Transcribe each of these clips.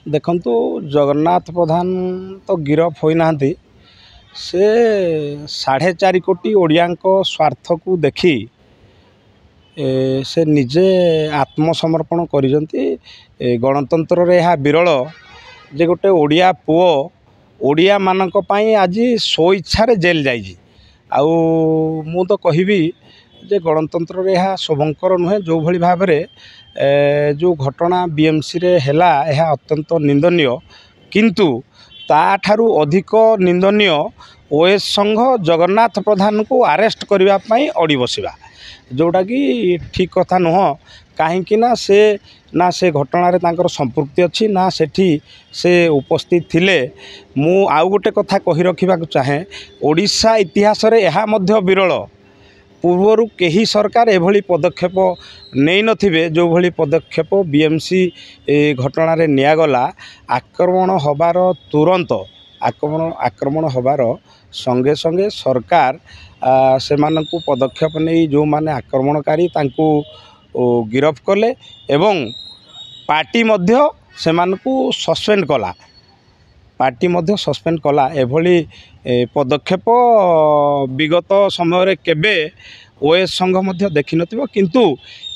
ଦେଖନ୍ତୁ, ଜଗନ୍ନାଥ ପ୍ରଧାନ ତ ଗିରଫ ହୋଇନାହାନ୍ତି। ସେ 4.5 କୋଟି ଓଡ଼ିଆଙ୍କ ସ୍ୱାର୍ଥକୁ ଦେଖି ସେ ନିଜେ ଆତ୍ମସମର୍ପଣ କରିଛନ୍ତି। ଗଣତନ୍ତ୍ରରେ ଏହା ବିରଳ ଯେ ଗୋଟେ ଓଡ଼ିଆ ପୁଅ ଓଡ଼ିଆମାନଙ୍କ ପାଇଁ ଆଜି ସ୍ୱଇଚ୍ଛାରେ ଜେଲ୍ ଯାଇଛି। ଆଉ ମୁଁ ତ କହିବି ଯେ ଗଣତନ୍ତ୍ରରେ ଏହା ଶୁଭଙ୍କର ନୁହେଁ। ଯେଉଁଭଳି ଭାବରେ ଯେଉଁ ଘଟଣା ବିଏମ୍ସିରେ ହେଲା, ଏହା ଅତ୍ୟନ୍ତ ନିନ୍ଦନୀୟ। କିନ୍ତୁ ତା'ଠାରୁ ଅଧିକ ନିନ୍ଦନୀୟ ଓଏସ୍ ସଂଘ ଜଗନ୍ନାଥ ପ୍ରଧାନଙ୍କୁ ଆରେଷ୍ଟ କରିବା ପାଇଁ ଅଡ଼ି ବସିବା, ଯେଉଁଟାକି ଠିକ୍ କଥା ନୁହଁ। କାହିଁକି ନା ସେ ନା ସେ ଘଟଣାରେ ତାଙ୍କର ସମ୍ପୃକ୍ତି ଅଛି, ନା ସେଠି ସେ ଉପସ୍ଥିତ ଥିଲେ। ମୁଁ ଆଉ ଗୋଟେ କଥା କହି ରଖିବାକୁ ଚାହେଁ, ଓଡ଼ିଶା ଇତିହାସରେ ଏହା ମଧ୍ୟ ବିରଳ। ପୂର୍ବରୁ କେହି ସରକାର ଏଭଳି ପଦକ୍ଷେପ ନେଇନଥିବେ, ଯେଉଁଭଳି ପଦକ୍ଷେପ ବିଏମ୍ସି ଘଟଣାରେ ନିଆଗଲା। ଆକ୍ରମଣ ହେବାର ତୁରନ୍ତ, ଆକ୍ରମଣ ହେବାର ସଙ୍ଗେ ସଙ୍ଗେ ସରକାର ସେମାନଙ୍କୁ ପଦକ୍ଷେପ ନେଇ ଯେଉଁମାନେ ଆକ୍ରମଣକାରୀ ତାଙ୍କୁ ଗିରଫ କଲେ ଏବଂ ପାର୍ଟି ମଧ୍ୟ ସେମାନଙ୍କୁ ସସ୍ପେଣ୍ଡ କଲା, ପାର୍ଟି ମଧ୍ୟ ସସ୍ପେଣ୍ଡ କଲା। ଏଭଳି ପଦକ୍ଷେପ ବିଗତ ସମୟରେ କେବେ ଓଏସ୍ ସଂଘ ମଧ୍ୟ ଦେଖିନଥିବ। କିନ୍ତୁ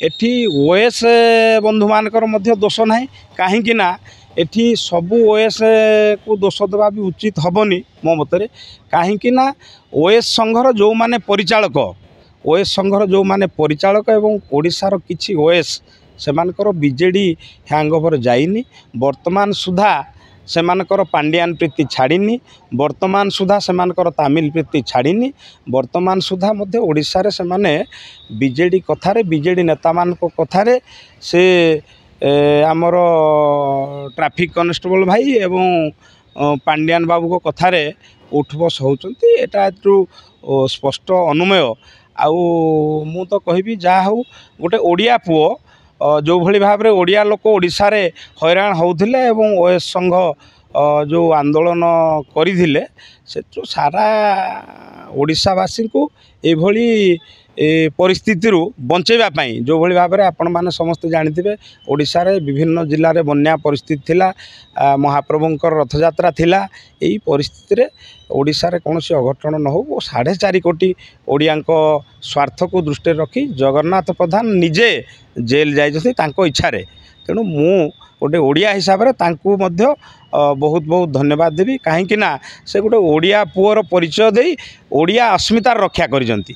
ଏଠି ଓଏସ୍ ବନ୍ଧୁମାନଙ୍କର ମଧ୍ୟ ଦୋଷ ନାହିଁ, କାହିଁକି ନା ଏଠି ସବୁ ଓଏସ୍କୁ ଦୋଷ ଦେବା ବି ଉଚିତ ହେବନି ମୋ ମତରେ। କାହିଁକି ନା ଓଏସ୍ ସଂଘର ଯେଉଁମାନେ ପରିଚାଳକ, ଓଏସ୍ ସଂଘର ଯେଉଁମାନେ ପରିଚାଳକ ଏବଂ ଓଡ଼ିଶାର କିଛି ଓଏସ୍, ସେମାନଙ୍କର ବିଜେଡ଼ି ହ୍ୟାଙ୍ଗଓଭର ଯାଇନି। ବର୍ତ୍ତମାନ ସୁଦ୍ଧା ସେମାନଙ୍କର ପାଣ୍ଡିଆନ ପ୍ରୀତି ଛାଡ଼ିନି, ବର୍ତ୍ତମାନ ସୁଦ୍ଧା ସେମାନଙ୍କର ତାମିଲ ପ୍ରୀତି ଛାଡ଼ିନି। ବର୍ତ୍ତମାନ ସୁଦ୍ଧା ମଧ୍ୟ ଓଡ଼ିଶାରେ ସେମାନେ ବିଜେଡ଼ି କଥାରେ, ବିଜେଡ଼ି ନେତାମାନଙ୍କ କଥାରେ, ସେ ଆମର ଟ୍ରାଫିକ୍ କନେଷ୍ଟବଳ ଭାଇ ଏବଂ ପାଣ୍ଡିଆନ ବାବୁଙ୍କ କଥାରେ ଉଠବସ ହେଉଛନ୍ତି। ଏଇଟା ଏଥିରୁ ସ୍ପଷ୍ଟ ଅନୁମେୟ। ଆଉ ମୁଁ ତ କହିବି, ଯାହା ହେଉ ଗୋଟେ ଓଡ଼ିଆ ପୁଅ, ଯେଉଁଭଳି ଭାବରେ ଓଡ଼ିଆ ଲୋକ ଓଡ଼ିଶାରେ ହଇରାଣ ହେଉଥିଲେ ଏବଂ ଓଏସ୍ ସଂଘ ଯେଉଁ ଆନ୍ଦୋଳନ କରିଥିଲେ, ସେଥିରୁ ସାରା ଓଡ଼ିଶାବାସୀଙ୍କୁ ଏଭଳି ପରିସ୍ଥିତିରୁ ବଞ୍ଚାଇବା ପାଇଁ, ଯେଉଁଭଳି ଭାବରେ ଆପଣମାନେ ସମସ୍ତେ ଜାଣିଥିବେ ଓଡ଼ିଶାରେ ବିଭିନ୍ନ ଜିଲ୍ଲାରେ ବନ୍ୟା ପରିସ୍ଥିତି ଥିଲା, ମହାପ୍ରଭୁଙ୍କର ରଥଯାତ୍ରା ଥିଲା, ଏଇ ପରିସ୍ଥିତିରେ ଓଡ଼ିଶାରେ କୌଣସି ଅଘଟଣ ନ ହେଉ ଓ 4.5 କୋଟି ଓଡ଼ିଆଙ୍କ ସ୍ୱାର୍ଥକୁ ଦୃଷ୍ଟିରେ ରଖି ଜଗନ୍ନାଥ ପ୍ରଧାନ ନିଜେ ଜେଲ୍ ଯାଇଛନ୍ତି ତାଙ୍କ ଇଚ୍ଛାରେ। ତେଣୁ ମୁଁ ଗୋଟେ ଓଡ଼ିଆ ହିସାବରେ ତାଙ୍କୁ ମଧ୍ୟ ବହୁତ ବହୁତ ଧନ୍ୟବାଦ ଦେବି, କାହିଁକି ନା ସେ ଗୋଟେ ଓଡ଼ିଆ ପୁଅର ପରିଚୟ ଦେଇ ଓଡ଼ିଆ ଅସ୍ମିତାର ରକ୍ଷା କରିଛନ୍ତି।